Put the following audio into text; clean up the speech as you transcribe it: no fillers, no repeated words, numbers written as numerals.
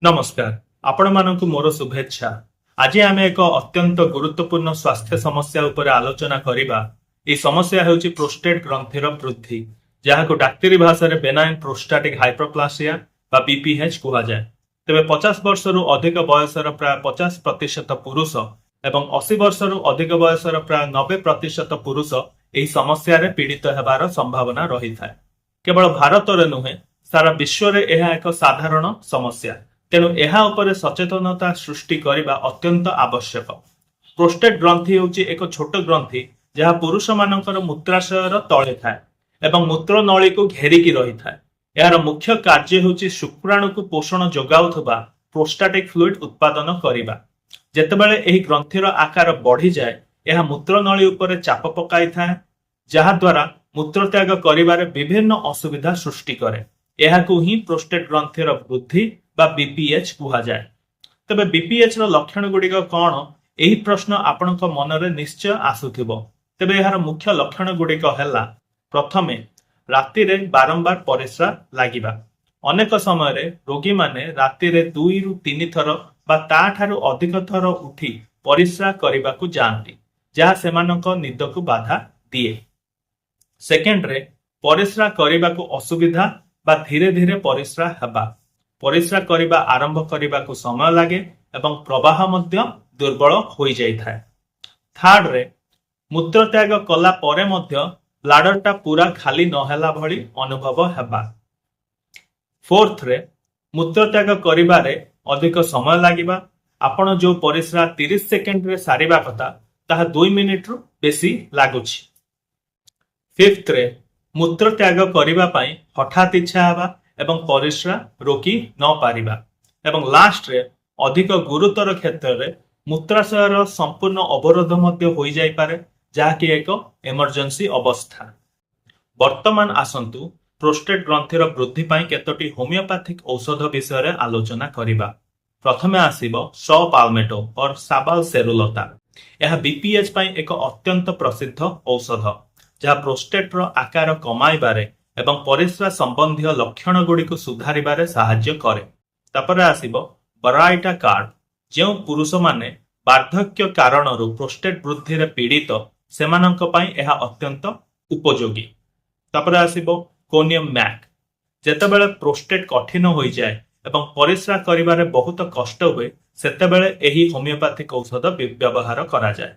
ନମସ୍କାର, ଆପଣମାନଙ୍କୁ ମୋର ଶୁଭେଚ୍ଛା। ଆଜି ଆମେ ଏକ ଅତ୍ୟନ୍ତ ଗୁରୁତ୍ୱପୂର୍ଣ୍ଣ ସ୍ୱାସ୍ଥ୍ୟ ସମସ୍ୟା ଉପରେ ଆଲୋଚନା କରିବା। ଏହି ସମସ୍ୟା ହେଉଛି ପ୍ରୋଷ୍ଟେଟ୍ ଗ୍ରନ୍ଥିର ବୃଦ୍ଧି, ଯାହାକୁ ଡାକ୍ତରୀ ଭାଷାରେ ବେନାଇନ୍ ପ୍ରୋଷ୍ଟାଟିକ୍ ହାଇପରପ୍ଲାସିଆ ବା ବିପିଏଚ୍ କୁହାଯାଏ। ତେବେ 50 ବର୍ଷରୁ ଅଧିକ ବୟସର ପ୍ରାୟ 50% ପୁରୁଷ ଏବଂ 80 ବର୍ଷରୁ ଅଧିକ ବୟସର ପ୍ରାୟ 90% ପୁରୁଷ ଏହି ସମସ୍ୟାରେ ପୀଡ଼ିତ ହେବାର ସମ୍ଭାବନା ରହିଥାଏ। କେବଳ ଭାରତରେ ନୁହେଁ, ସାରା ବିଶ୍ୱରେ ଏହା ଏକ ସାଧାରଣ ସମସ୍ୟା। ତେଣୁ ଏହା ଉପରେ ସଚେତନତା ସୃଷ୍ଟି କରିବା ଅତ୍ୟନ୍ତ ଆବଶ୍ୟକ। ପ୍ରୋଷ୍ଟେଟ୍ ଗ୍ରନ୍ଥି ହେଉଛି ଏକ ଛୋଟ ଗ୍ରନ୍ଥି, ଯାହା ପୁରୁଷମାନଙ୍କର ମୂତ୍ରାଶୟର ତଳେ ଥାଏ ଏବଂ ମୂତ୍ରନଳୀକୁ ଘେରିକି ରହିଥାଏ। ଏହାର ମୁଖ୍ୟ କାର୍ଯ୍ୟ ହେଉଛି ଶୁକ୍ରାଣୁକୁ ପୋଷଣ ଯୋଗାଉଥିବା ପ୍ରୋଷ୍ଟାଟିକ୍ ଫ୍ଲୁଇଡ୍ ଉତ୍ପାଦନ କରିବା। ଯେତେବେଳେ ଏହି ଗ୍ରନ୍ଥିର ଆକାର ବଢିଯାଏ, ଏହା ମୂତ୍ରନଳୀ ଉପରେ ଚାପ ପକାଇଥାଏ, ଯାହାଦ୍ୱାରା ମୂତ୍ରତ୍ୟାଗ କରିବାରେ ବିଭିନ୍ନ ଅସୁବିଧା ସୃଷ୍ଟି କରେ। ଏହାକୁ ହିଁ ପ୍ରୋଷ୍ଟେଟ୍ ଗ୍ରନ୍ଥିର ବୃଦ୍ଧି ବା ବିପିଏଚ୍ କୁହାଯାଏ। ତେବେ ବିପିଏଚ୍ ର ଲକ୍ଷଣ ଗୁଡ଼ିକ କଣ, ଏହି ପ୍ରଶ୍ନ ଆପଣଙ୍କ ମନରେ ନିଶ୍ଚୟ ଆସୁଥିବ। ତେବେ ଏହାର ମୁଖ୍ୟ ଲକ୍ଷଣ ଗୁଡ଼ିକ ହେଲା, ପ୍ରଥମେ, ରାତିରେ ବାରମ୍ବାର ପରିସ୍ରା ଲାଗିବା। ଅନେକ ସମୟରେ ରୋଗୀମାନେ ରାତିରେ 2ରୁ 3 ଥର ବା ତାଠାରୁ ଅଧିକ ଥର ଉଠି ପରିସ୍ରା କରିବାକୁ ଯାଆନ୍ତି, ଯାହା ସେମାନଙ୍କ ନିଦକୁ ବାଧା ଦିଏ। ସେକେଣ୍ଡରେ, ପରିସ୍ରା କରିବାକୁ ଅସୁବିଧା ବା ଧୀରେ ଧୀରେ ପରିସ୍ରା ହେବା। ପରିସ୍ରା କରିବା ଆରମ୍ଭ କରିବାକୁ ସମୟ ଲାଗେ ଏବଂ ପ୍ରବାହ ମଧ୍ୟ ଦୁର୍ବଳ ହୋଇଯାଇଥାଏ। ଥାର୍ଡରେ, ମୂତ୍ରତ୍ୟାଗ କଲା ପରେ ମଧ୍ୟ ବ୍ଲାଡରଟା ପୁରା ଖାଲି ନହେଲା ଭଳି ଅନୁଭବ ହେବା। ଫୋର୍ଥରେ, ମୂତ୍ରତ୍ୟାଗ କରିବାରେ ଅଧିକ ସମୟ ଲାଗିବା। ଆପଣ ଯୋଉ ପରିସ୍ରା 30 ସେକେଣ୍ଡରେ ସାରିବା କଥା, ତାହା 2 ମିନିଟରୁ ବେଶୀ ଲାଗୁଛି। ଫିଫ୍ଥରେ, ମୂତ୍ରତ୍ୟାଗ କରିବା ପାଇଁ ହଠାତ୍ ଇଚ୍ଛା ହେବା ଏବଂ ପରିସ୍ରା ରୋକି ନ ପାରିବା। ଏବଂ ଲାଷ୍ଟରେ, ଅଧିକ ଗୁରୁତର କ୍ଷେତ୍ରରେ ମୂତ୍ରାଶୟର ସମ୍ପୂର୍ଣ୍ଣ ଅବରୋଧ ମଧ୍ୟ ହୋଇଯାଇପାରେ, ଯାହାକି ଏକ ଏମର୍ଜେନ୍ସି ଅବସ୍ଥା। ବର୍ତ୍ତମାନ ଆସନ୍ତୁ ପ୍ରୋଷ୍ଟେଟ୍ ଗ୍ରନ୍ଥିର ବୃଦ୍ଧି ପାଇଁ କେତୋଟି ହୋମିଓପାଥିକ ଔଷଧ ବିଷୟରେ ଆଲୋଚନା କରିବା। ପ୍ରଥମେ ଆସିବ ସ ପାଲମେଟୋ ଅର୍ ସାବାଲ ସେରୁଲତା। ଏହା ବିପିଏଚ୍ ପାଇଁ ଏକ ଅତ୍ୟନ୍ତ ପ୍ରସିଦ୍ଧ ଔଷଧ, ଯାହା ପ୍ରୋଷ୍ଟେଟ୍ର ଆକାର କମାଇବାରେ ଏବଂ ପରିସ୍ରା ସମ୍ବନ୍ଧୀୟ ଲକ୍ଷଣ ଗୁଡ଼ିକୁ ସୁଧାରିବାରେ ସାହାଯ୍ୟ କରେ। ତାପରେ ଆସିବ ବରାଇଟା କାର୍ବ। ଯେଉଁ ପୁରୁଷମାନେ ବାର୍ଦ୍ଧକ୍ୟ କାରଣରୁ ପ୍ରୋଷ୍ଟେଟ୍ ବୃଦ୍ଧିରେ ପୀଡ଼ିତ, ସେମାନଙ୍କ ପାଇଁ ଏହା ଅତ୍ୟନ୍ତ ଉପଯୋଗୀ। ତାପରେ ଆସିବ କୋନିୟମ ମ୍ୟାକ୍। ଯେତେବେଳେ ପ୍ରୋଷ୍ଟେଟ୍ କଠିନ ହୋଇଯାଏ ଏବଂ ପରିସ୍ରା କରିବାରେ ବହୁତ କଷ୍ଟ ହୁଏ, ସେତେବେଳେ ଏହି ହୋମିଓପାଥିକ ଔଷଧ ବ୍ୟବହାର କରାଯାଏ।